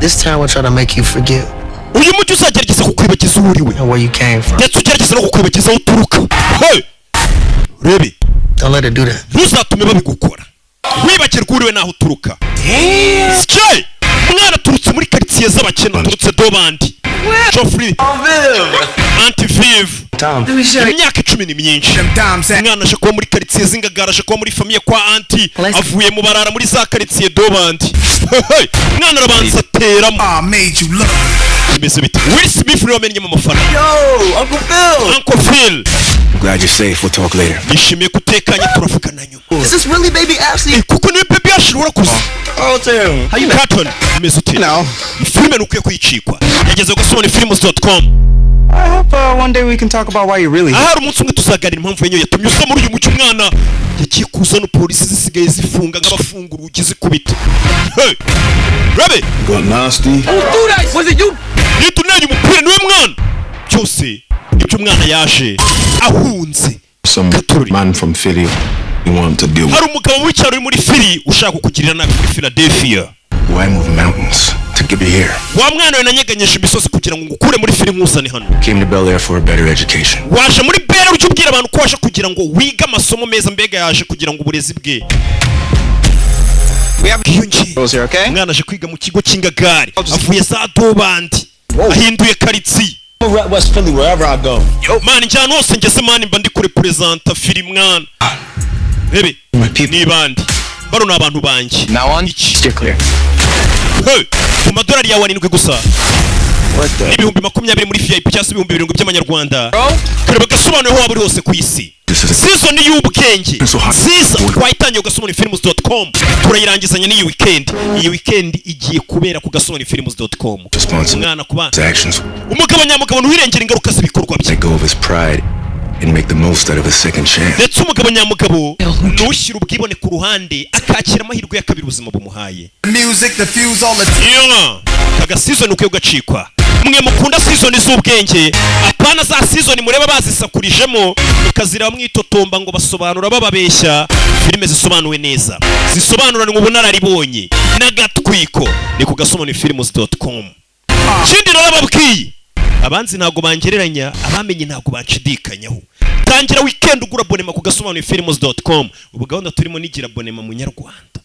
This town will try to make you forget Uyu mujyi uzagerageza kukwibagiza uwo uriwe and where you came from. ndetse ugerageza no kukwibagiza aho uturuka. Hey! Rebe. Don't let it do that. Ntuzatume babigukora, wibagirwa uriwe n'aho uturuka. Sike umwana aturutse muri karitsiye z'abakene, aturutse dobandi. Geoffrey, Auntie Viv. Tom. Imyaka 10 ni myinshi. Umwana aje kuba muri karitsiye z'ingagara, aje kuba muri famille kwa auntie, avuye mu barara muri za karitsiye dobandi. Hey! Umwana arabanza ateramo. I made you look. Bimeze bite? Will Smith niwe wamenyemo amafaranga. Yo, Uncle Phil. Uncle Phil. Glad you're safe. We'll talk later. Nishimiye ko utekanye, turavugana nyuma. Is this really baby Ashley? Kuko niwe baby Ashley warakuze. Carlton. How you been? Carlton, umeze ute? No. Filime ntukwiye kuyicikwa, yageze ku gasobanufilms.com. I hope one day we can talk about why you really Ahari umunsi umwe tuzaganira impamvu yenyewe yatumye uza muri uyu mujyi. Umwana yagiye kuzana polisi, zisigaye zifunga nk'abafunga urugi zikubita. Hey! Rabe. Got nasty. Do that. Was it you? Nitunenye umupira niwe mwana, byose ibyo umwana yaje ahunze. Some Katururi. man from Philly you want to deal with. Hari umugabo w'icyaro uri muri Philly ushaka kukugirira nabi, muri Philadelphia. Why move mountains to get you here? Wa mwana we, nanyeganyeje imisozi kugira ngo ngukure muri Philly nkuzane hano. Came to Bel Air for a better education. Waje muri Bel ujya ubwira abantu ko waje kugira ngo wige amasomo meza, mbega yaje kugira ngo uburezi bwe We have bwiyongere. girls here, okay? Umwana aje kwiga mu kigo cy'ingagari, avuye za dobandi, ahinduye karitsiye. I'm rep West Philly wherever I go. Man, njyana hose ngeze, man, mba ndi kurepresenta Philly. Mwana, rebe. My people. Ni bandi bano? Ni abantu banjye. Now on. Iki? Steer clear. Hey, ku madolari yawe 7 gusa What the? 20,000 muri VIP cyangwa se 7000 by'amanyarwanda. Bro? Kareba gasobanuye aho waba uri hose ku isi. This is Season y'ubwenge So hot. nziza twayitangiye ku gasobanufilms.com, turayirangizanya n'iyi weekend. Iyi weekend igiye kubera ku gasobanufilms.com. Responsible. Umwana kuba His actions. umugabo nyamugabo ntiwirengera ingaruka z'ibikorwa bye. Let go of his pride and make the most out of his second chance. Ndetse umugabo nyamugabo ntushyire ubwibone ku ruhande, akakira amahirwe ya kabiri ubuzima bumuhaye. Music to fuse all the Yeah. Kaga season ukwiye ugacikwa. Mwe mukunda season z'ubwenge, apana za season mureba bazisakurijemo mukazireba mwitotomba ngo basobanura bababeshya. Filime zisobanuwe neza, zisobanuranwe ubunararibonye n'agatwiko, ni ku gasobanufilms.com. Ikindi narababwiye, abanzi ntabwo bangereranya, abamenye ntabwo banshidikanyaho. Tangira weekend ugura abonnement ku gasobanufilms.com. Ubu gahunda turimo nigira abonnement munyarwanda.